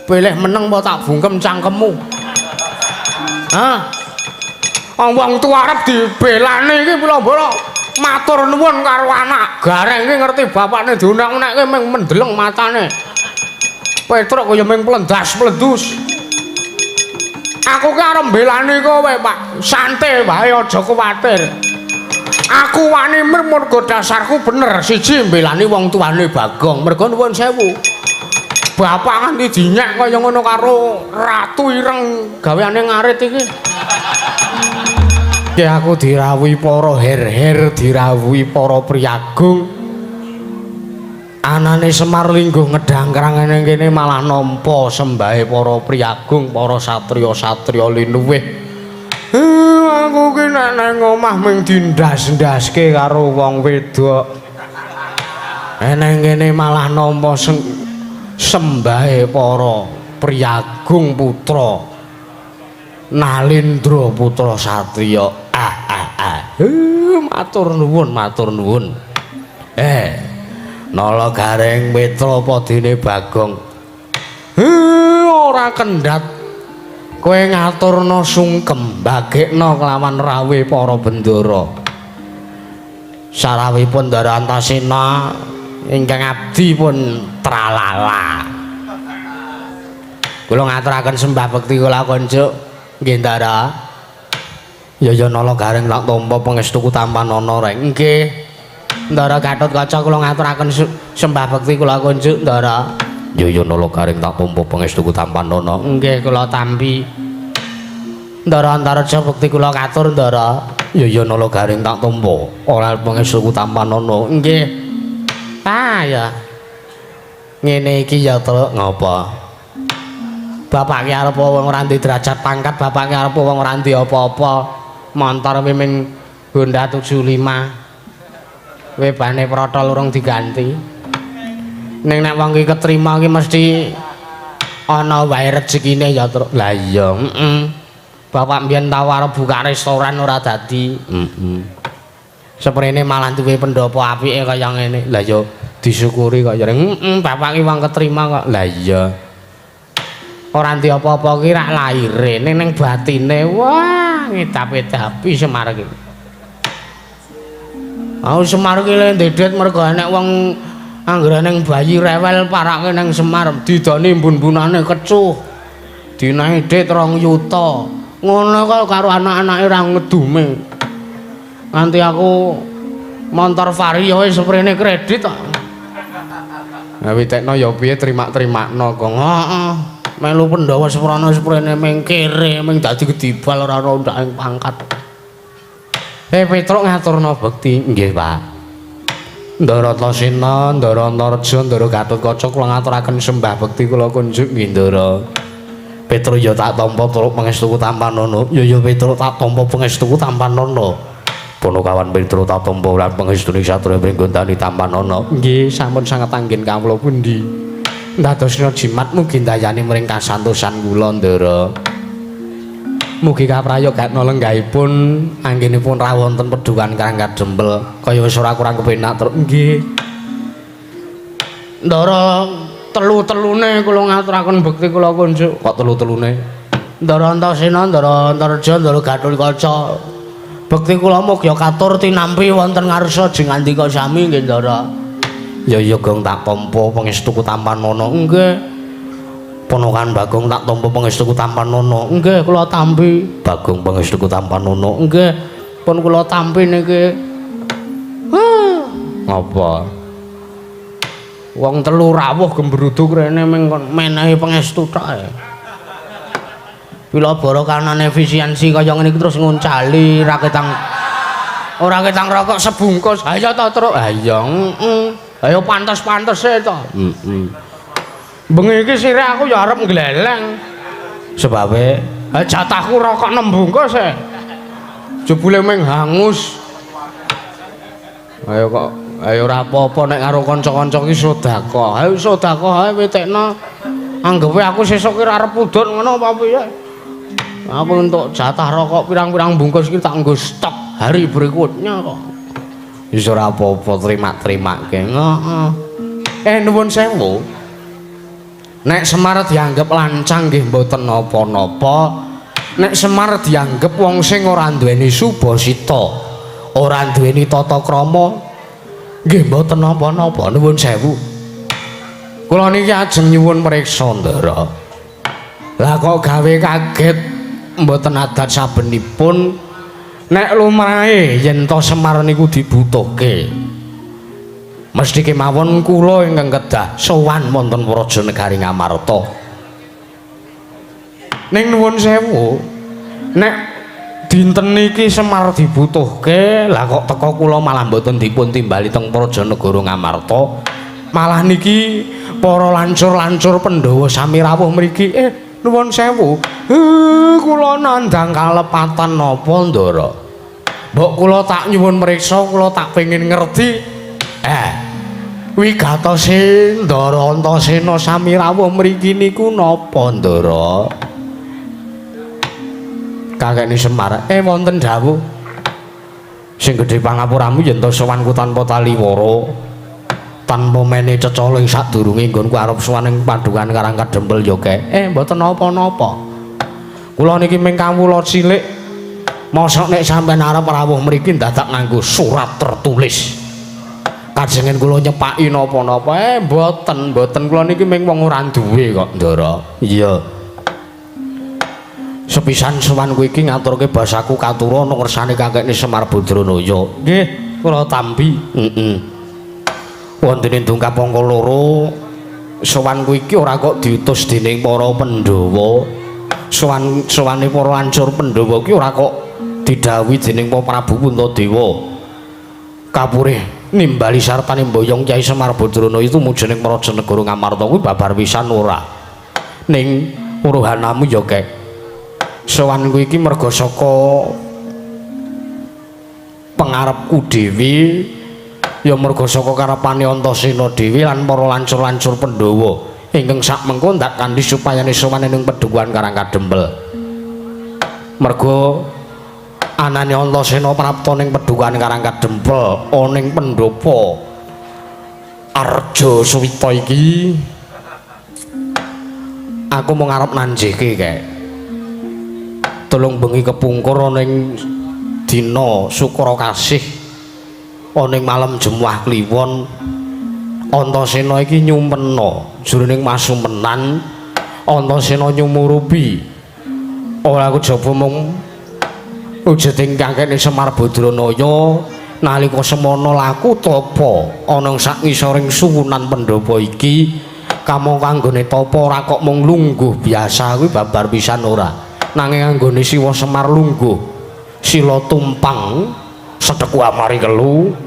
Pilih meneng apa tak bungkem cangkemmu? Hah? Wong tuwa arep dibelani iki pula-pula matur nuwun karo anak. Gareng iki ngerti bapakne diunek-unekke mung mendeleng matane. Petruk kaya mung plendas-plendus. Aku ki arep mbelani kowe, Pak. Santai wae aja kuwatir. Aku wani mergo dasarku bener. Siji mbelani wong tuane Bagong. Mergo nuwun sewu. Bapak nganti dinyek kaya ngono karo Ratu Ireng gaweane ngarit iki. Ki aku dirawuhi para her-her, dirawuhi para priyagung. Anane Semar lingguh ngedangkrang ning kene malah nampa sembahe para priyagung, para satriya-satriya linuwih. Aku ki nek nang omah mung dindas-ndaske karo wong wedok. Neng kene malah nampa sembahe para priyagung putra Nalindra putra satriya. Ah ah ah. Matur nuwun, matur nuwun. Nala Gareng Mitra padine Bagong. Ora kendhat kowe ngaturna sungkem bagekna kelawan rawuhe para bendara. Sarawuhipun Ndara Antasena ingkang abdi pun tralala. Kula ngaturaken sembah bekti kula konjuk nggih Ndara. Ya ya Nala Gareng tak tampa pangestuku tampanana reng. Nggih. Ndara Gatotkaca kula ngaturaken sembah bekti kula kunjuk Ndara. Ya ya Nala Gareng tak tampa pangestuku tampanana. Nggih kula tampi. Ndara Antareja bekti kula katur Ndara. Ya ya Nala Gareng tak tampa ora pangestuku tampanana. Nggih. Ah ya. Ngene iki ya Truk ngapa? Bapak ki arep wong ora duwe derajat pangkat, bapak ki arep wong ora duwe apa-apa. Montor ming Honda 75. Webane protol urung diganti. Ning nek wong ki ketrima ki mesti ana wae rezekine ya Truk. Lah iya, heeh. Bapak mbiyen tau arep buka restoran ora dadi. Heeh. Seprene malah duwe pendopo apike kaya ngene. Lah ya disyukuri kaya heeh, bapak ki wong ketrima kok. Lah iya. Ora ndi apa-apa ki rak laire, ning ning batine wah ngedap-edapi Semar ki. Aku Semar ki le ndedet mergo enek wong anggere ning bayi rewel parake ning Semar didoni mbun-mbunane kecuh. Dinahi dit 2 yuta. Ngono kok karo anak-anake ora ngedume. Nganti aku montor Vario wis seprene kredit kok. Nah witekno ya piye terima-terimakno kok. Heeh. Melu Pandhawa seprana seprene ming kere ming dadi gedibal ora ana undake pangkat. Petruk ngaturna bekti. Nggih, Pak. Ndara Antasena, Ndara Antareja, Ndara Gatotkaca kula ngaturaken sembah bekti kula kunjuk nggih Ndara. Petruk ya tak tampa truk pangestuku tampanana. Ya ya Petruk tak tampa pangestuku tampanana. Ponokawan Petruk tak tampa lan pangestune satriya pringgondani tampanana. Nggih, sampun sanget anggen kawula pundi. Ndadosna jimat mugi ndayani mring kasantosan kula Ndara. Mugi kaprayogatna lenggahipun anggenipun rawonten pedhukan Karang Kadempel kaya wis ora kurang kepenak truk. Nggih. Ndara telu-telune kula ngaturaken bekti kula kunjuk. Kok telu-telune? Ndara Antasena, Ndara Antareja, Ndara Gatotkaca. Bekti kula mugi katur tinampi wonten ngarsa jengandika sami nggih Ndara. Ya ya Gong tak tampa pangestuku tampanana. Nggih. Ponokan Bagong tak tampa pangestuku tampanana. Nggih kula tampi. Bagong pangestuku tampanana. Nggih. Pun kula tampi niki. Ngapa? Wong telu rawuh gembruduk rene ming menehi pangestu tok ae. Pilabara kanane efisiensi kaya ngene iki terus nguncali raketang ora ketang rokok sebungkus. Ayo to, Truk. Ha iya, heeh. Ayo pantes-pantese to. Heeh. Bengi iki sire aku ya arep ngleleng. Sebabe jatahku rokok 6 bungkus e. Jebule ming hangus. Ayo kok ayo ora apa-apa nek karo kanca-kanca iki sedekah. Ayo sedekah ae witekno. Anggepe aku sesuk ki ora arep udun ngono apa piye. Aku entuk jatah rokok pirang-pirang bungkus iki tak nggo stok hari berikutnya kok. Wis ora apa-apa terima-terimake. Heeh. Nuwun sewu. Nek Semar dianggep lancang nggih mboten napa-napa. Nek Semar dianggep wong sing ora duweni subasita, ora duweni tata krama, nggih mboten napa-napa. Nuwun sewu. Kula niki ajeng nyuwun priksa, Ndara. Lah kok gawe kaget mboten adat sabenipun nek lumrahe yen to Semar niku dibutuhke. Mesti kemawon kula ingkang kedah sowan wonten Praja Negari Ngamarta. Ning nuwun sewu, nek dinten niki Semar dibutuhke, lah kok teka kula malah mboten dipun timbali teng Praja Negara Ngamarta. Malah niki para lancur-lancur Pandhawa sami rawuh mriki. Nuwun sewu. Kula nandhang kalepatan napa, Ndara? Mbok kula tak nyuwun mriksa, kula tak pengin ngerti. Wigatose Ndara Antasena sami rawuh mriki niku napa, Ndara? Kakekne Semar, wonten dawuh. Sing gedhe pangapuramu yen to sowanku tanpa taliwara. Tanpa mene cecala ing sadurunge nggonku arep sowan ing Padukan Karang Kadempel ya, Kek. Mboten napa-napa. Kula niki ming kawula cilik. Mosok nek sampeyan arep rawuh mriki dadak nganggo surat tertulis. Kajengen kula nyepaki napa-napa. Mboten, mboten kula niki ming wong ora duwe kok, Ndara. Iya. Sepisan sowanku iki ngaturke basaku katura ana ngersane kakekne Semar Badranaya. Nggih, kula tampi. Heeh. Wonten dongkap angka loro, sowanku iki ora kok diutus dening para Pandhawa. Sowan sowane para lancur Pandhawa iki ora kok didhawuhi dening Prabu Puntadewa. Kapurih nimbali sartane mboyong Kyai Semar Badranaya tumuju ning Praja Negara Ngamarta kuwi babar pisan ora. Ning uruhanamu ya, Kek. Sowanku iki merga saka pengarepku dhewe, ya merga saka karepane Antasena dhewe lan para lancur-lancur Pandhawa ingkang sakmengko ndak kandhi supayane sowan ning Padukuhan Karang Kadempel. Merga anane Antasena prapta ning Padukuhan Karang Kadempel ana ning pendhapa Arja Suwita iki, aku mung arep nanjihke, Kek. Telung bengi kepungkur ana ing dina Sukra Kasih, ana ing malam Jemuah Kliwon, Antasena iki nyumpena jroning masumpenan Antasena nyumurupi ora kejaba mung wujuding kakekne Semar Badranaya nalika semana laku tapa ana sak ngisoring suwunan pendhapa iki kamangka anggone tapa ora kok mung lungguh biasa kuwi babar pisan ora, nanging anggone Siwa Semar lungguh sila tumpang sedeku amari kelu.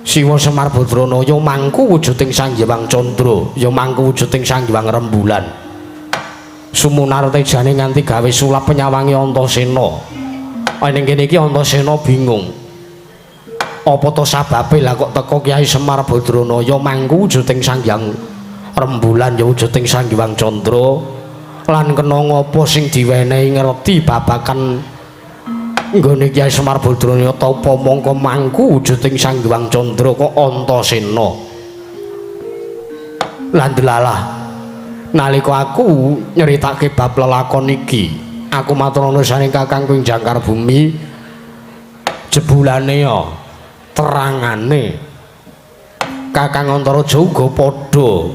Siwa Semar Badranaya mangku wujuding Sang Hyang Candra, ya mangku wujuding Sang Hyang Rembulan. Sumunar tejane nganti gawe sulap penyawangi Antasena. Ning kene iki Antasena bingung. Apa to sababe lah kok teko Kyai Semar Badranaya mangku wujuding Sang Hyang Rembulan ya wujuding Sang Hyang Candra, lan kena ngapa sing diwenehi ngerti babakan nggone Kyai Semar Badranaya tapa mongko mangku wujuding Sang Hyang Candra kok Antasena. Lan delalah nalika aku nyeritake bab lelakon iki, aku matur nuwun saking kakangku ing jangkar bumi, jebulane ya terangane Kakang Antaraja uga padha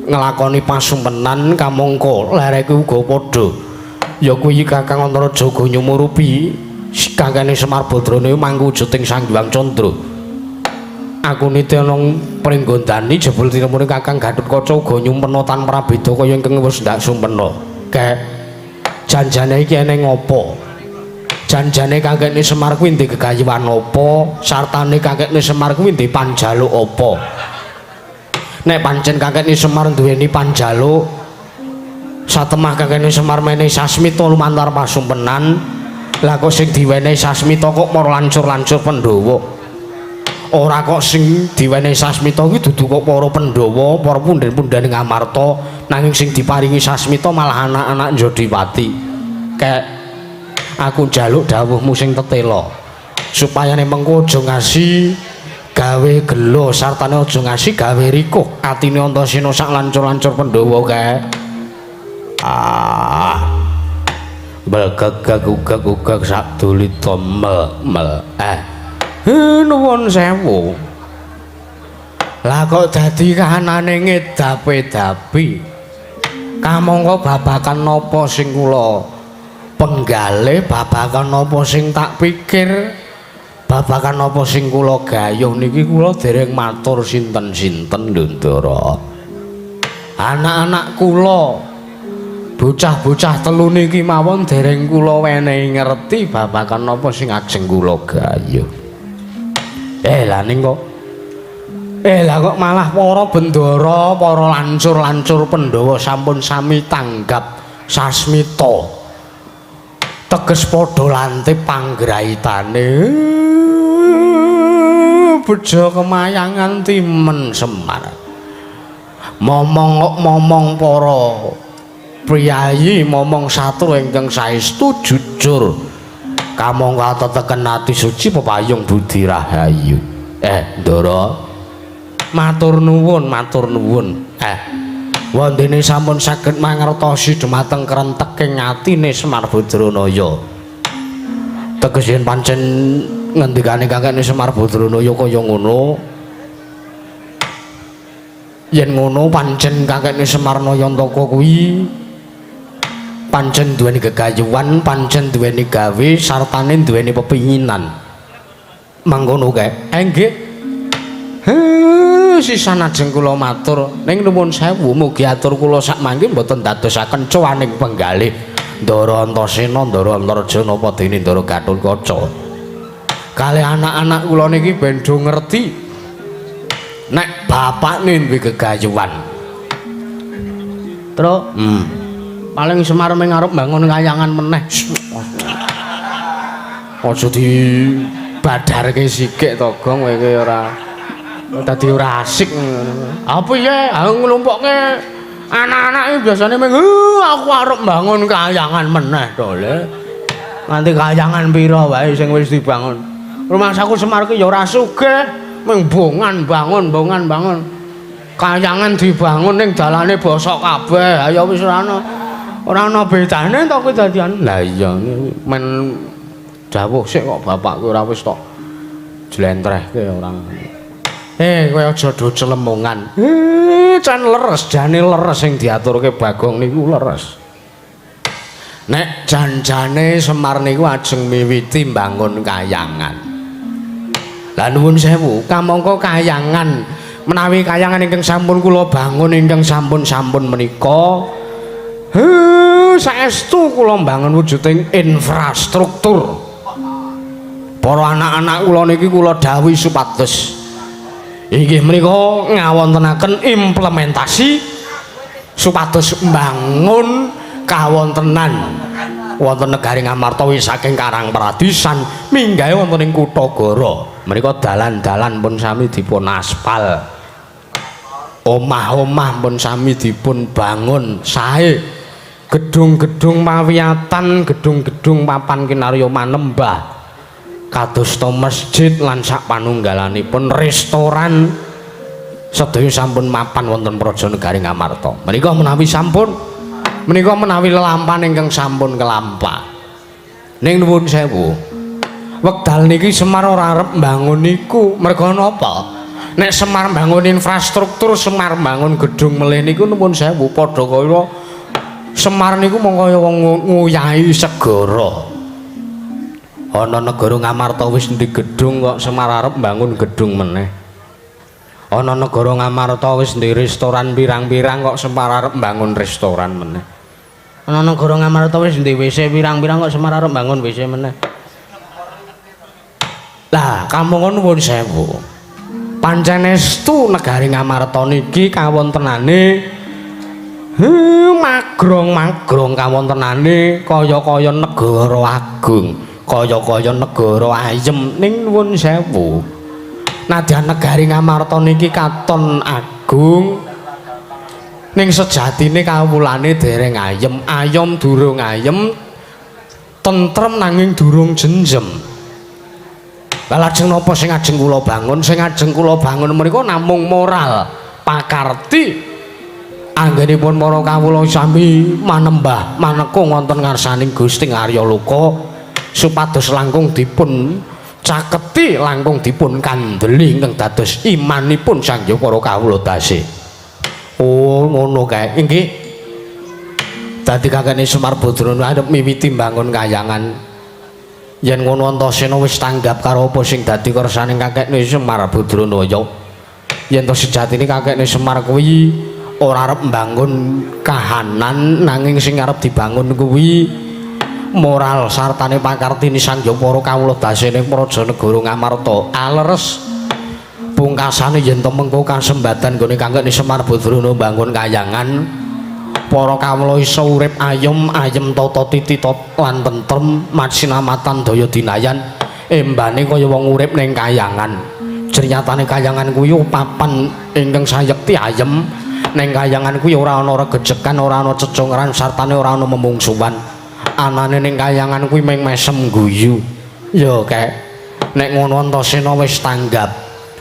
nglakoni pasumpenan kamangka lereke uga padha, ya kuwi Kakang Antaraja uga nyumurupi kakane Semar Badranaya mangku wujuding Sang Hyang Candra. Aku niti ana pringgondani jebul tinemune Kakang Gatotkaca uga nyumpena tanpa prabeda kaya ingkang wis ndak sumpena. Kek, janjane iki eneng apa? Janjane kakekne Semar kuwi ndek gegayuhan apa? Sartane kakekne Semar kuwi ndek panjaluk apa? Nek pancen kakekne Semar duweni panjaluk, satemah kakekne Semar menehi sasmita lumantar pasumpenan, lah kok sing diwenehi sasmita kok para lancur-lancur Pandhawa? Ora kok sing diwenehi sasmita kuwi dudu kok para Pandhawa, para punden-punden Ngamarta, nanging sing diparingi sasmita malah anak-anak Jodipati. Kek, aku njaluk dawuhmu sing tetela supaya mengko aja ngasi gawe gelo sartane aja ngasi gawe rikuh. Atine Antasena sak lancur-lancur Pandhawa kae. Ah. Belgegeg ugeg-ugeg sak dulita mel mel. Eh. Nuwun sewu. Lah kok dadi kahanane ngedapi-dapi. Kamangka babagan napa sing kula penggalih, babagan napa sing tak pikir, babagan napa sing kula gayuh niki kula dereng matur sinten-sinten lho, Ndara. Anak-anak kula, bocah-bocah telu niki mawon dereng kula wenehi ngerti babagan napa sing ajeng kula gayuh. Eh, lah ning kok lah kok malah para bendara, para lancur-lancur Pandhawa sampun sami tanggap sasmita. Teges padha lantip panggraitane. Bejo kemayangan timen Semar. Momong kok momong para priyayi, momong satru ingkang saestu jujur. Kamangka teteken ati suci pepayung budi rahayu. Eh, Ndara. Matur nuwun, matur nuwun. Eh, wondene sampun saged mangertosi dumateng krenteking atine Semar Badranaya. Teges yen pancen ngendikane kakekne Semar Badranaya kaya ngono. Yen ngono pancen kakekne Semar Nayantaka kuwi pancen duweni gegayuhan, pancen duweni gawe sartane duweni pepinginan. Mangkono kae. Eh nggih. Sisan ajeng kula matur ning nuwun sewu mugi atur kula sak mangke mboten dadosaken cuwaning penggalih Ndara Antasena, Ndara Antarja napa dene Ndara Gatotkaca. Kalih anak-anak kula niki ben do ngerti nek bapakne duwe gegayuhan. Truk, Paling Semar ming arep mbangun kayangan meneh. Aja dibadarke sikik to, Gong, kowe iki ora dadi ora asik ngono. Apa piye? Aku nglumpukke anak-anak iki biasane ming aku arep mbangun kayangan meneh to, Le. Nganti kayangan pira wae sing wis dibangun. Rumangsaku Semar ki ya ora sugih, ming bongan bangun, bongan bangun. Kayangan dibangun ning dalane bosok kabeh. Ayo wis ora ana. Ora ana bedane to kuwi dadian. Lah iya men dawuh sik kok bapakku ora wis tok jlentrehke ora. Eh, kowe aja do celemongan. Eh, can leres, jane leres sing diaturke Bagong niku leres. Nek jan-jane Semar niku ajeng miwiti mbangun kayangan. Lah nuwun sewu, kamangka kayangan menawi kayangan ingkang sampun kula bangun ingkang sampun-sampun menika saestu kula mbangun wujuding infrastruktur. Para anak-anak kula niki kula dawuhi supados inggih menika ngawontenaken implementasi supados mbangun kawontenan wonten negari Ngamarta saking Karang Paradisan minggahe wonten ing Kutagara. Menika dalan-dalan pun sami dipun aspal, omah-omah pun sami dipun bangun sae, gedung-gedung mawiyatan, gedung-gedung papan kinarya manembah kadosta masjid lan sak panunggalanipun restoran sedaya sampun mapan wonten Praja Negari Ngamarta. Menika menawi sampun, menika menawi lelampahan ingkang sampun kelampah. Ning nuwun sewu. Wekdal niki Semar ora arep mbangun niku, merga napa? Nek Semar mbangun infrastruktur, Semar mbangun gedung melih niku nuwun sewu padha kaya Semar niku mung kaya wong nguyahi segara. Ana negara Ngamarta wis ndek gedung kok Semar arep mbangun gedung meneh. Ana negara Ngamarta wis ndek restoran pirang-pirang kok Semar arep mbangun restoran meneh. Ana negara Ngamarta wis ndek WC pirang-pirang kok Semar arep mbangun WC meneh. Lah, kamangka nuwun sewu. Pancen estu negari Ngamarta niki kawontenane magrong-magrong, kawontenane kaya-kaya negara agung, kaya-kaya negara ayem, ning nuwun sewu. Nadyan negari Ngamarta niki katon agung, ning sejatine kawulane dereng ayem, ayom durung ayem, tentrem nanging durung jenjem. Lah lajeng napa sing ajeng kula bangun? Sing ajeng kula bangun menika namung moral. pakarti anggenipun para kawula sami manembah manekung wonten ngarsaning Gusti Arya Loka supados langkung dipun caketi, langkung dipun kandheli ingkang dados imanipun sang hyang para kawula dase. Oh, ngono kae. Inggih. Dadi kakene Semar Badrana arep miwiti mbangun kayangan. Yen ngono Antasena wis tanggap karo apa sing dadi kersane kakekne Semar Badranaya. Yen to sejatine kakekne Semar kuwi ora arep mbangun kahanan, nanging sing arep dibangun kuwi moral sartane pakartini sang hyang para kawula dasene praja negara Ngamarta. Aleres pungkasane yen to mengko kasembadan gone kakekne Semar Badrana mbangun kayangan, para kawula iso urip ayem ayem tata titi lan tentrem masinamatan daya dinayan embane kaya wong urip ning kayangan. Jernyatane kayangan kuwi papan ingkang sayekti ayem. Ning kayangan kuwi ora ana regejekan, ora ana cecungran, sartane ora ana memungsuhan. Anane ning kayangan kuwi mung mesem guyu. Ya kek nek ngono Antasena wis tanggap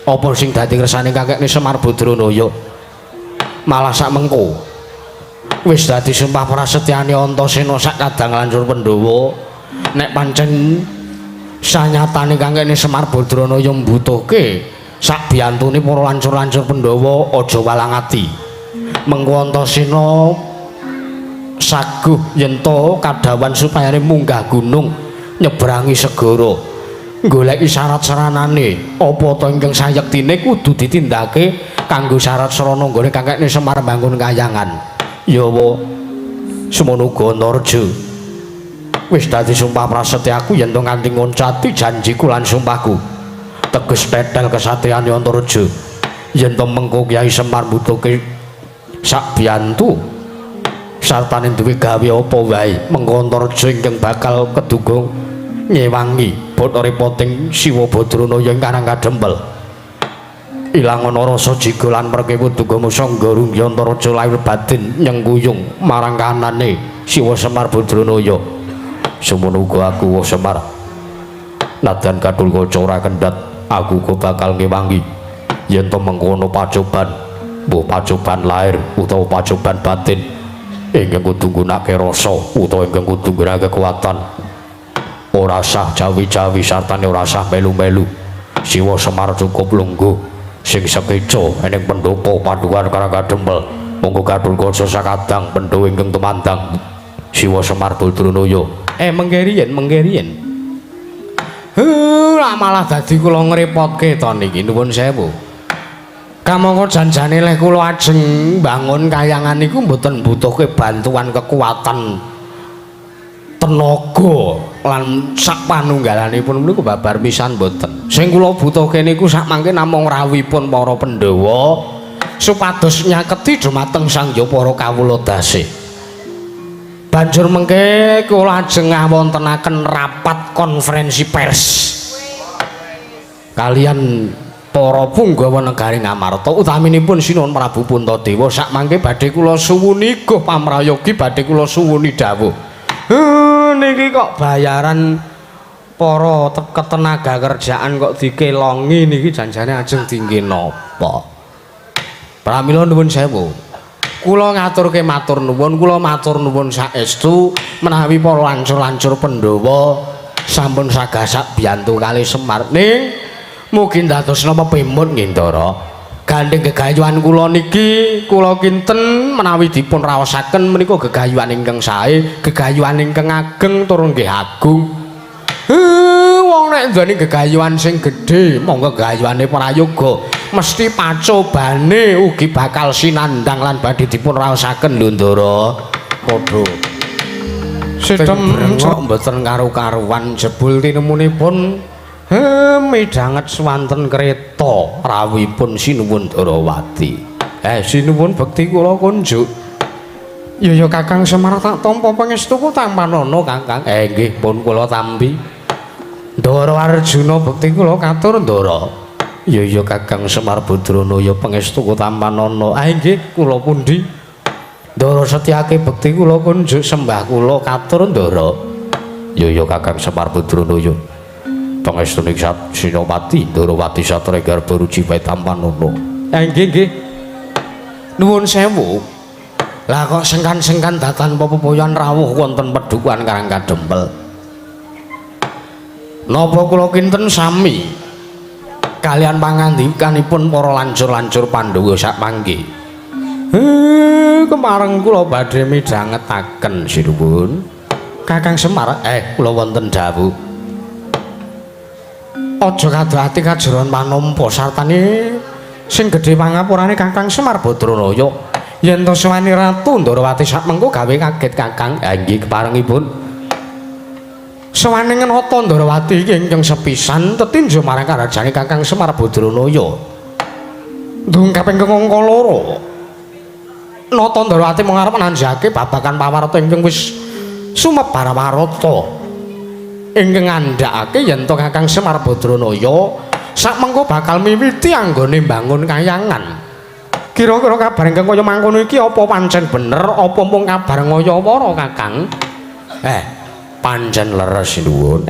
apa sing dadi kersane kakekne Semar Badranaya. Malah sak mengko wis dadi sumpah prasetyane Antasena sak kadang lancur Pandhawa, nek pancen sanyatane kakekne Semar Badranaya mbutuhke sak biyantune para lancur-lancur Pandhawa, aja walang ati. Mengko Antasena saguh yen to kadhawan supayane munggah gunung nyebrangi segara goleki syarat saranane apa to ingkang sayektine kudu ditindakake kanggo syarat sarana nggone kakekne Semar mbangun kayangan. Ya wa semono uga Antareja wis dadi sumpah prasetyaku yen to nganti ngoncati janjiku lan sumpahku. Teges tetel kesatriane Antareja yen to mengko Kyai Semar mbutuhke sak biyantu sartane duwe gawe apa wae, mengko Antareja ingkang bakal keduga nyewangi bot repoting Siwa Badranaya ing Karang Kadempel. Ilang ana rasa jiga lan merkewu duga musangga runggi Antareja lahir batin nyengkuyung marang kanane Siwa Semar Badranaya. Semono uga aku wa Semar, nadyan kathul kaca ora kendhat, aku uga bakal ngewangi yen to mengkono pacoban, mbuh pacoban lahir utawa pacoban batin ingkang kudu nggunakake rasa utawa ingkang kudu nggunakake kekuatan. Ora sah jawi-jawi sartane ora sah melu-melu. Siwa Semar cukup lungguh sing sekeca ning pendopo Padukan Karang Kadempel. Monggo kathul kaca sakadang pendhawa ingkang tumandang Siwa Semar Badranaya. Mengke riyen, mengke riyen. Lah malah dadi kula ngrepotke to niki, nuwun sewu. Kamangka janjane leh kula ajeng mbangun kayangan niku mboten mbutuhke bantuan kekuatan tenaga lan sak panunggalanipun niku babar pisan mboten. Sing kula butuhke niku sak mangke namung rawuhipun para Pandhawa supados nyaketi dumateng Sang Hyang para kawula dase. Banjur mengke kula ajeng ngawontenaken rapat konferensi pers kalian para punggawa negari Ngamarta, utaminipun Sinuwun Prabu Puntadewa. Sak mangke badhe kula suwuni guh pamrayogi, badhe kula suwuni dawuh. Niki kok bayaran para ketenaga kerjaan kok dikelongi niki janjane ajeng dingge napa? Pramila nuwun sewu. Kula ngaturke matur nuwun, kula matur nuwun saestu menawi para lancur-lancur Pandhawa sampun sagasak biyantu kalih Semar. Ning mugi dados napa pemut nggih Ndara. Gandeng gegayuhan kula niki kula kinten menawi dipun raosaken menika gegayuhan ingkang sae, gegayuhan ingkang ageng tur nggih agung. Wong nek nduweni gegayuhan sing gedhe, monggo gegayuhane prayoga mesti pacobane ugi bakal sinandang lan badhe dipun raosaken lho Ndara. Padha Sedem brengok mboten karu-karuan jebul tinemunipun midhanget swanten kreta rawuhipun Sinuwun Darawati. Sinuwun bekti kula kunjuk. Ya ya Kakang Semar tak tampa pangestuku tampanana Kakang. Nggih pun kula tampi. Ndara Arjuna bekti kula katur Ndara. Ya ya Kakang Semar Badranaya pangestuku tampanana. Nggih kula pundi? Ndara Setyake bekti kula kunjuk sembah kula katur Ndara. Ya ya Kakang Semar Badranaya. Pangestune Sinopati Ndarawati Satregarba Ruci tampanana. Nggih nggih. Nuwun sewu. Lah kok sengkan-sengkan datan pepoyan rawuh wonten pedukuhan Karang Kadempel. Napa kula kinten sami kalian pangandikanipun para lancur-lancur Pandhawa sak mangke? Kemareng kula badhe midhangetaken sinuwun. Kakang Semar, kula wonten dawuh. Aja kadoh ati kajeron panampa sartane sing gedhe pangapurane Kakang Semar Badranaya. Yen to sewani Ratu Ndorowati sak mengko gawe kaget Kakang. Ha nggih keparengipun. Sewane Nata Ndorowati iki ingkang sepisan tetinju marang karajane Kakang Semar Badranaya. Ndung kaping angka loro. Nata Ndorowati mung arep nanjake babagan pawarta ingkang wis sumebar warata. Ingkang ngandhakake yen to Kakang Semar Badranaya sak mengko bakal miwiti anggone mbangun kayangan. Kira-kira kabar ingkang kaya mangkono iki apa pancen bener apa mung kabar ngaya-wara Kakang? Pancen leres nuwun.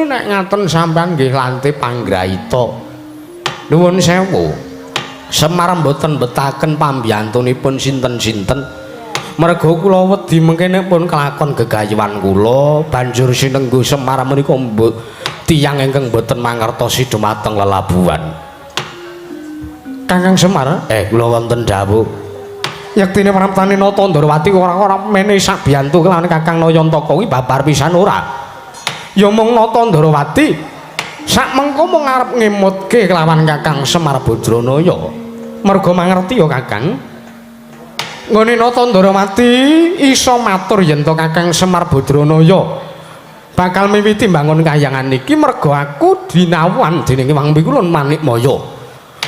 Nek ngaten sampean nggih lante panggraita. Nuwun sewu. Semar mboten betaken pambiyantunipun sinten-sinten. Merga kula wedi mengke nek pun kelakon gegayuhan kula banjur sinenggo Semar menika tiyang ingkang mboten mangertosi dumateng lelabuhan. Kakang Semar, kula wonten dawuh. Yektine praptane Nata Ndorowati ora-ora mene sabiyantu kelawan Kakang Nayantaka kuwi babar pisan ora. Ya mung Nata Ndorowati sak mengko mung arep ngemutke kelawan Kakang Semar Badranaya. Merga mangerti ya Kakang. Nggone Nata Ndorowati iso matur yen to Kakang Semar Badranaya bakal miwiti mbangun kayangan iki merga aku dinawan dening Hyang Pikulun Manikmaya.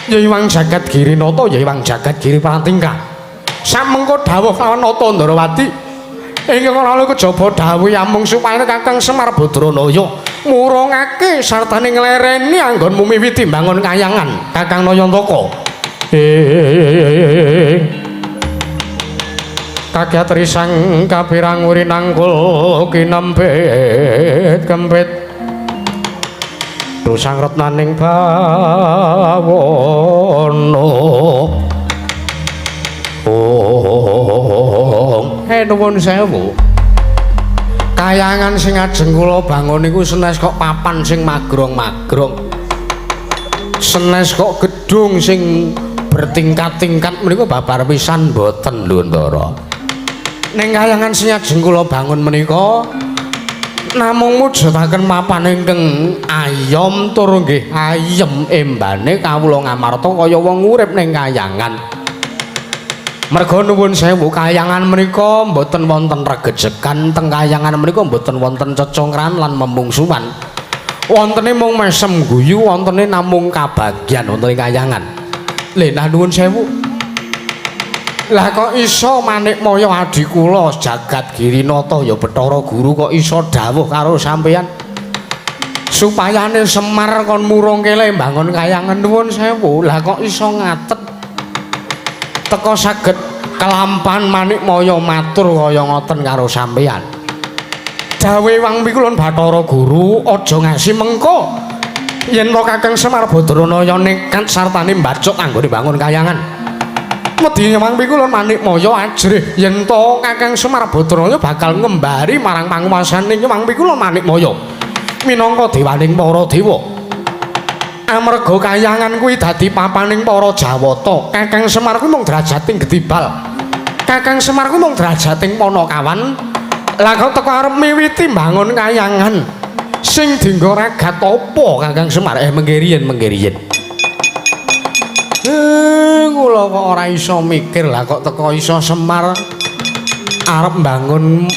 Ya Hyang Jagat Giri Nata, ya Hyang Jagat Giri Pratingkah. Samengko dawuh kelawan Nata Ndorowati ingkang ora kejaba dawuh amung supaya Kakang Semar Badranaya murungake sartane nglereni anggonmu miwiti mbangun kayangan Kakang Nayantaka. Kagiat risang kapirang uri nangkul kinempit kempit rusang retnaning bawono. Oh, nuwun sewu. Kayangan sing ajeng kula bangun niku senes kok papan sing magrong-magrong. Senes kok gedung sing bertingkat-tingkat menika babar pisan mboten lho Ndara. Ning kayangan sing ajeng kula bangun menika namung mujudaken papan ingkang ayom tur nggih ayem embane kawula ngamarta kaya wong urip ning kayangan. Merga nuwun sewu kayangan menika mboten wonten regejegan, teng kayangan menika mboten wonten cecongkran lan memungsuhan. Wontene mung mesem guyu, wontene namung kabagyan wonten ing kayangan. Lha nah nuwun sewu. Lah kok iso Manikmaya adi kula Jagat Girinata ya Bathara Guru kok iso dawuh karo sampeyan supayane Semar kon murungke le mbangun kayangan. Nuwun sewu. Lah kok iso ngatet teka saged kelampan Manikmaya matur kaya ngoten karo sampeyan. Dawuhe Hyang Pikulun Bathara Guru aja ngasi mengko yen to Kakang Semar Badranaya nekat sartane mbacuk anggone bangun kayangan. Wedi Hyang Pikulun Manikmaya ajrih yen to Kakang Semar Badranaya bakal ngembari marang panguwasane Hyang Pikulun Manikmaya minangka dewaning para dewa. Amarga kayangan kuwi dadi papaning para Jawata. Kakang Semar kuwi mung derajating gedibal. Kakang Semar kuwi mung derajating panakawan. Lah kok teko arep miwiti mbangun kayangan sing dienggo ragat apa Kakang Semar? Mengke riyen, mengke riyen. Kula kok ora iso mikir lah kok teko iso Semar arep mbangun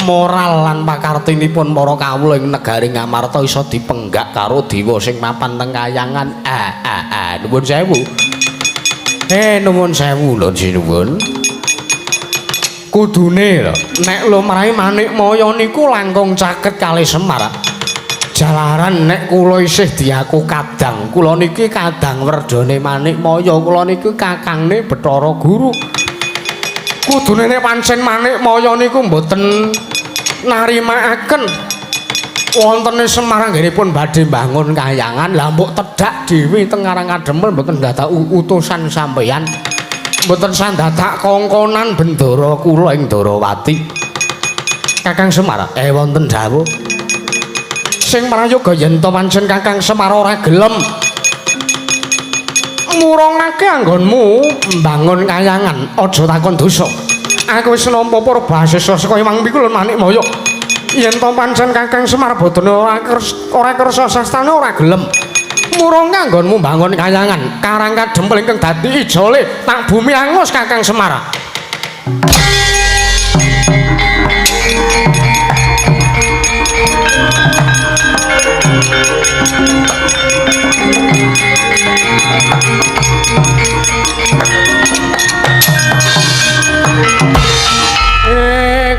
moral lan pakartinipun para kawula ing negari Ngamarta iso dipenggak karo dewa sing mapan teng kayangan. Nuwun sewu. Nuwun sewu lho sinuwun. Kudune lho nek lumrahe Manikmaya niku langkung caket kalih Semar. Jalaran nek kula isih diaku kadang, kula niki kadang werdane Manikmaya, kula niki kakangne Bathara Guru. Kudune nek pancen Manikmaya niku mboten narimakaken wontene Semar anggenipun badhe mbangun kayangan, lah mbok tedhak dhewe teng Karang Kadempel mboten dadak utusan sampeyan. Mboten sandadak kongkonan bendara kula ing Ndarawati. Kakang Semar, wonten dawuh. Sing prayoga yen to pancen Kakang Semar ora gelem murungake anggonmu mbangun kayangan, aja takon dosa. Aku wis nampa purbasesa saka Hyang Pikulun Manikmaya. Yen to pancen Kakang Semar Badana ora kersa sastane ora gelem murung anggonmu mbangun kayangan, Karang Kadempel ingkang dadi ijole tak bumi angus Kakang Semar.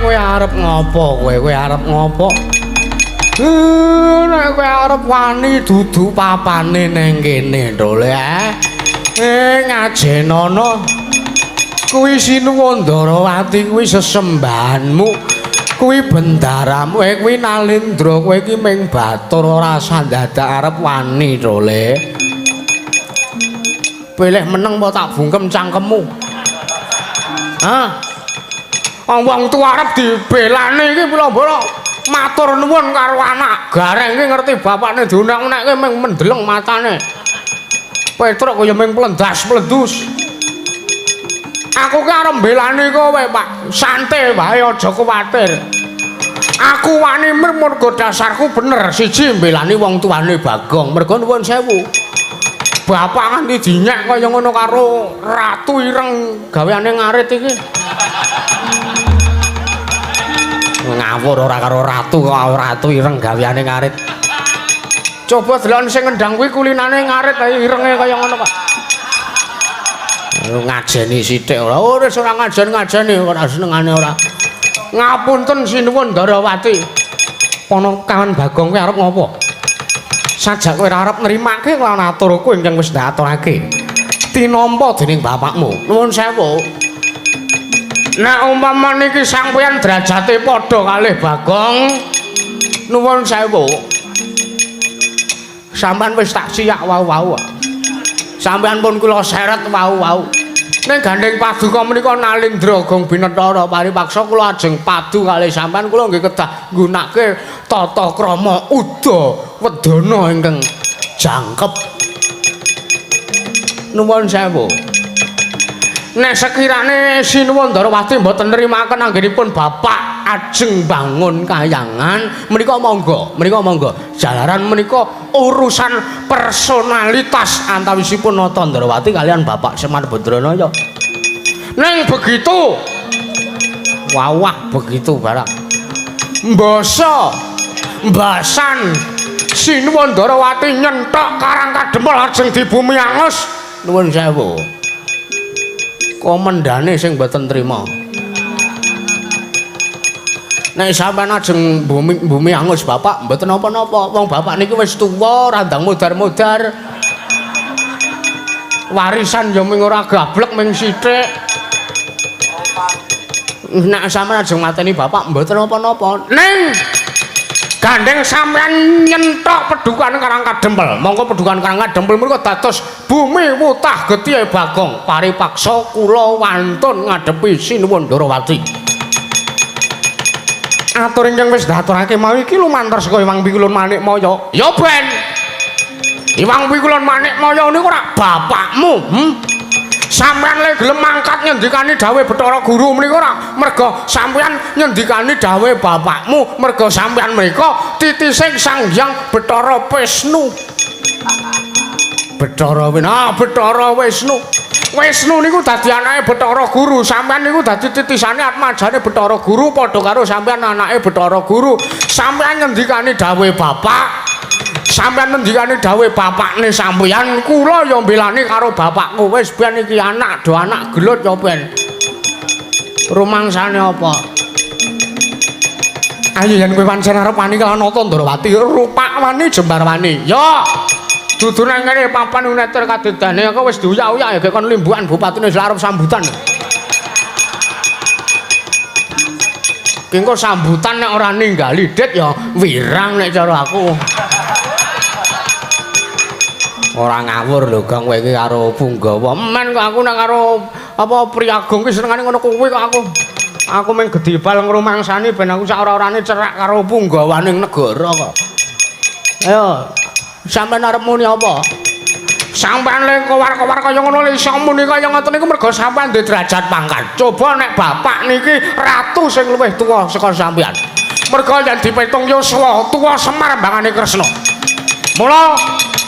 Kowe arep ngopo kowe? Kowe arep ngopo? Nek kowe arep wani dudu papane ning kene ndole ngajenono. Kuwi Sinuwun Ndarawati kuwi sesembahanmu, kuwi bendaramu, kuwi Nalindra, kowe iki ming batur ora sandadak arep wani ndole. Pilih meneng apa tak bungkem cangkemmu? Hah? Wong tuwa arep dibelani iki pula-pula matur nuwun karo anak. Gareng iki ngerti bapakne diunek-unekke ming mendeleng matane. Petruk kaya ming plendas-plendus. Aku ki arep mbelani kowe, Pak. Santai wae aja kuwatir. Aku wani mergo dasarku bener. Siji mbelani wong tuane Bagong, mergo nuwun sewu. Bapak nganti dinyek kaya ngono karo Ratu Ireng gaweane ngarit iki. Ngawur ora karo ratu kok Ratu Ireng gaweane ngarit. Coba delok sing ngendang kuwi kulinane ngarit ae irenge kaya ngono kok. Ngajeni sithik ora. Ora wis ora ngajen-ngajeni ora senengane ora. Ngapunten Sinuwun Ndarawati. Ponokan Bagong kuwi arep ngopo? Sajak kowe ora arep nrimake lawan aturku ingkang wis ndaturake. Tinampa dening bapakmu. Nuwun sewu. Nek umpama niki sampeyan derajate padha kalih Bagong, nuwun sewu. Sampeyan wis tak siak wau-wau. Sampeyan pun kula seret wau-wau. Ning gandeng paduka menika Nalindra Gong Binetara paripaksa kula ajeng padu kalih sampeyan, kula nggih kedah nggunakake tata krama uda wedana ingkang jangkep. Nuwun sewu. Nek sekirane Sinuwun Ndarawati mboten nrimaken anggenipun bapak ajeng bangun kayangan menika monggo, menika monggo. Jalaran menika urusan personalitas antawisipun Nata Ndarawati kalian Bapak Semar Badranaya. Ning begitu wawah begitu barang mbasa mbasan Sinuwun Ndarawati nyenthok Karang Kadempel ajeng dibumi angus. Nuwun sewu. Komendane sing mboten trima. Nek sampeyan ajeng bumi angus bapak mboten napa-napa. Wong bapak niki wis tuwa, randang modar-modar. Warisan ya ming ora gablek ming sithik. Nek sampeyan ajeng mateni bapak mboten napa-napa. Ning gandeng sampeyan nyenthok pedukan Karang Kadempel. Mongko pedukan Karang Kadempel menika dados bumi wutah getihe Bagong. Paripaksa kula wantun ngadepi Sinuwun Ndarawati. Atur ingkang wis ndaturake mau iki lumantar saka Hyang Pikulun Manikmaya. Ya ben. Hyang Pikulun Manikmaya niku ora bapakmu, Sampeyan le gelem mangkat ngendikani dawuh Bathara Guru menika ora merga sampeyan ngendikani dawuh bapakmu, merga sampeyan menika titising Sang Hyang Bathara Wisnu. Bathara Wisnu, Bathara Wisnu. Wisnu niku dadi anake Bathara Guru, sampeyan niku dadi titisane atmajane Bathara Guru padha karo sampeyan anake Bathara Guru. Sampeyan ngendikani dawuh bapak, sampeyan ngendikani dawuh bapakne sampeyan, kula ya mbelani karo bapakku. Wis ben iki anak do anak gelut ya ben. Rumangsane apa? Ayo yen kowe pancen arep wani kelawan Nata Ndarawati, rupak wani jembar wani. Ya. Dudu nang kene papan uneter kadedane aku wis diuyak-uyak ya kon limbukan bupatine wis arep sambutan. Ki engko sambutan nek ora ninggali dit ya wirang nek cara aku. Ora ngawur lho Gong kowe iki karo Punggawa. Men kok aku nek karo Apa Priagung ki senengane ngono kuwi kok aku. Aku mung gedibal ngrumangsani ben aku sak ora-orane cerak karo punggawaning negara kok. Ayo, sampean arep muni apa? Sampean le kowar-kowar kaya ngono le iso muni kaya ngoten niku mergo sampean duwe derajat pangkat. Coba nek bapak niki ratu sing luwih tuwa saka sampean. Mergo yen dipitung yuswa tuwa Semar mbangane Kresna. Mula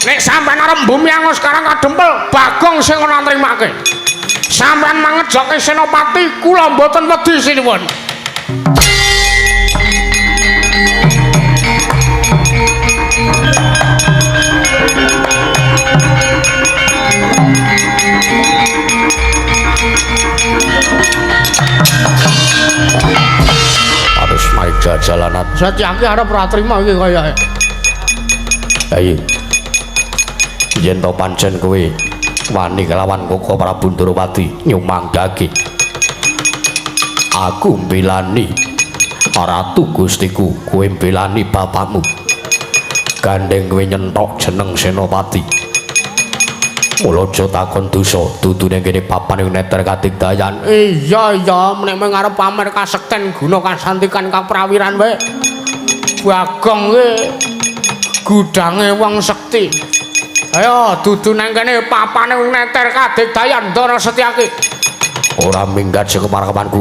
nek sampean arep mbumi angus Karang Kadempel, Bagong sing ora nrimake. Sampean mangejoke Senopati, kula mboten wedi sinuwun. Harus naik jajalanat. Satyaki arep ora trima iki kaya. Ayo. Yen to pancen kowe wani kelawan Koko Prabu Ndorowati nyumanggake. Aku mbelani Ratu Gustiku, kowe mbelani bapakmu. Gandeng kowe nyentok jeneng Senopati. Mula aja takon dosa, dudune kene papan ing neter kadigdayan. Iya iya, nek mung arep pamer kasekten guna kasantikan kaprawiran wae. Bagong ki gudange wong sekti. Ayo dudu nang kene papane neter kadigdayan Ndara Setyaki. Ora minggat saka parakemanku.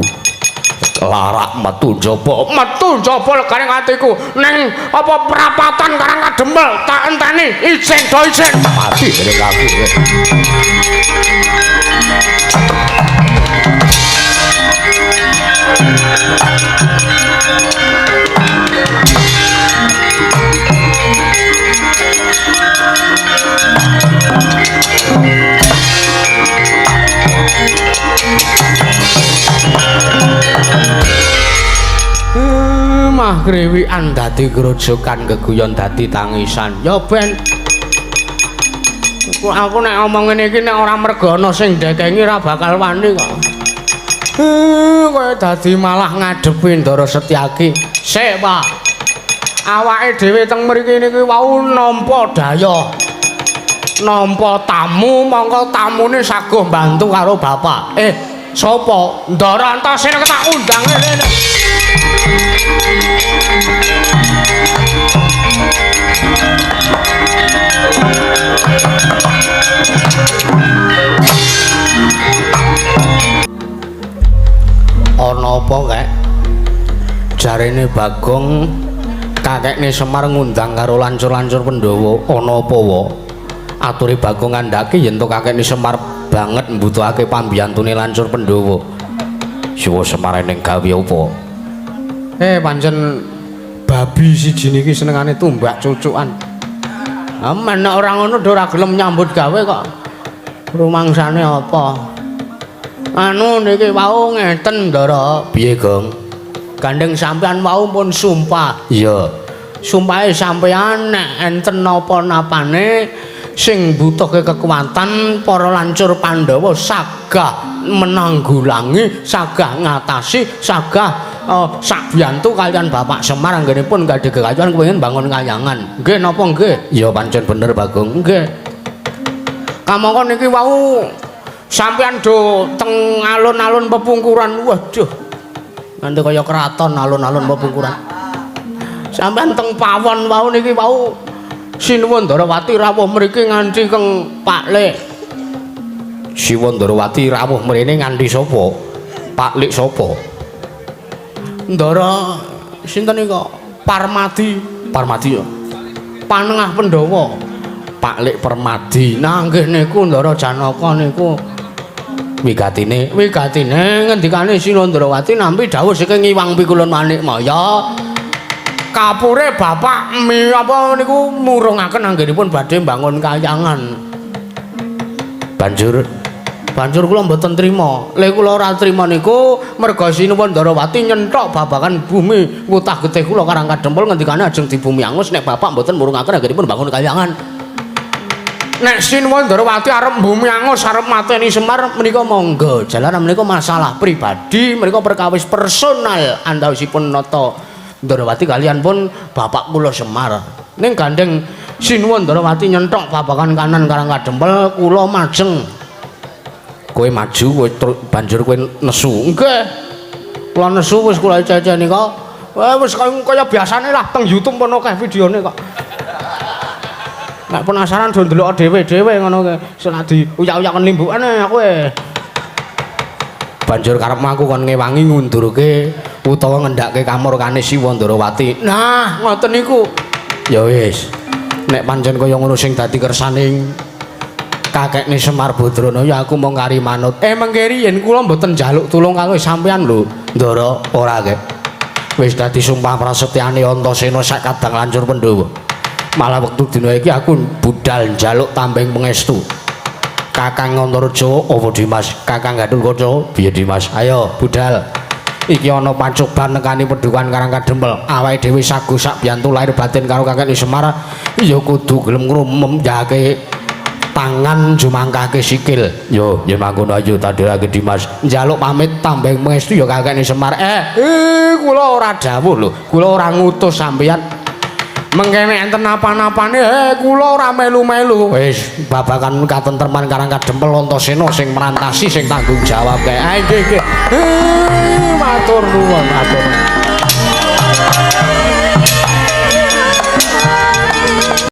Larak metu njaba, metu njaba legane atiku ning apa prapatan Karang Kadempel tak enteni ijeng do ijeng. Mati kene aku. Mah kriwikan dadi grojokan geguyon dadi tangisan. Ya ben aku nek omong ngene iki nek ora mergo ana sing ndekengi ora bakal wani kok. Kowe dadi malah ngadepi Ndara Setyaki. Sik, Pak. Awake dhewe teng mriki niki wau nampa daya. Nampa tamu, mongko tamune saguh mbantu karo bapak. Sapa? Ndara Antasena tak undang rene. Ana apa kek? Jarene Bagong kakekne Semar ngundang karo lancur-lancur Pandhawa. Ana apa wa? Ature Bagong ngandhake yen to kakekne Semar banget mbutuhake pambiyantune lancur Pandhawa. Siwa Semar ning gawe apa? Pancen babi siji niki senengane tumbak cucukan. Amen nek ora ngono ora gelem nyambut gawe kok. Rumangsane apa? Anu niki wau ngeten Ndara. Piye, Gong? Gandeng sampean wau pun sumpah. Iya. Sumpahe sampean nek enten napa-napane sing mbutuhke kekuatan para lancur Pandhawa sagah menanggulangi, sagah ngatasi, sagah sakbiyantu kalian Bapak Semar anggenipun gadhe kekayuan kepengin bangun kayangan. Nggih napa nggih? Ya pancen bener Bagong. Nggih. Kamangka niki wau sampean do teng alun-alun pepungkuran. Waduh. Nganti kaya kraton alun-alun pepungkuran. Sampean teng pawon wau niki wau Sinuwun Ndarawati rawuh mriki nganti keng Pak Lek. Sinuwun Ndarawati rawuh mrene nganti sapa? Pak Lek sapa? Ndara sinten nika? Parmadi. Parmadi ya. Panengah Pandhawa. Pak Lek Permadi. Nah nggih niku Ndara Janaka niku wigatine. Wigatine ngendikane Sinuwun Ndarawati nampi dawuh saking Iwang Pikulun Manikmaya. Kapure bapak mi apa niku murungaken anggenipun badhe mbangun kayangan. Banjur kula mboten trima. Le kula ora trima niku merga Sinuwun Ndarawati nyenthok babagan bumi wutah getih kula Karang Kadempel ngendikane ajeng dibumi angus nek bapak mboten murungaken anggenipun mbangun kayangan. Nek Sinuwun Ndarawati arep bumi angus arep mateni Semar menika monggo. Jalaran menika masalah pribadi, menika perkawis personal antawisipun nata Ndarawati kalian pun bapak kula Semar. Ning gandeng Sinuwun Ndarawati nyenthok babagan kanan Karang Kadempel kula majeng. Kowe maju kowe banjur kowe nesu. Nggih. Kula nesu wis kula ceceni kok. Wis kaya biasane lah teng YouTube pun akeh videone kok. Nek penasaran do ndelok dhewe-dhewe ngono kae. Nek diuyak-uyaken limbukane kowe. Banjur karepmu aku kon ngewangi ngundurke utawa ngendhake kamurkane Siwa Ndarawati. Nah, ngoten niku. Ya wis. Nek pancen kaya ngono sing dadi kersaning kakekne Semar Badrana ya aku mung kari manut. Mengke riyen kula mboten njaluk tulung karo sampeyan lho, Ndara, ora kek. Wis dadi sumpah prasetyane Antasena sak kadang lancur Pandhawa. Malah wektu dina iki aku budal njaluk tambeng pangestu. Kakang Antareja apa Dimas? Kakang Gatotkaca piye Dimas? Ayo budal. Iki ana pacoban nekani Padukuhan Karang Kadempel. Awake dhewe sago sak biyantu lahir batin karo kakekne Semar ya kudu gelem ngrumemyake tangan jumangkahke sikil. Yo, yen mangkono ayo tandhirake Dimas. Njaluk pamit tambeng pangestu ya kakekne Semar. Kula ora dawuh lho. Kula ora ngutus sampeyan. Mengkene enten apa-apane, kula ora melu-melu. Wis, babagan katentreman Karang Kadempel Antasena sing merantasi sing tanggung jawab kae. Ah nggih nggih. Matur nuwun, matur.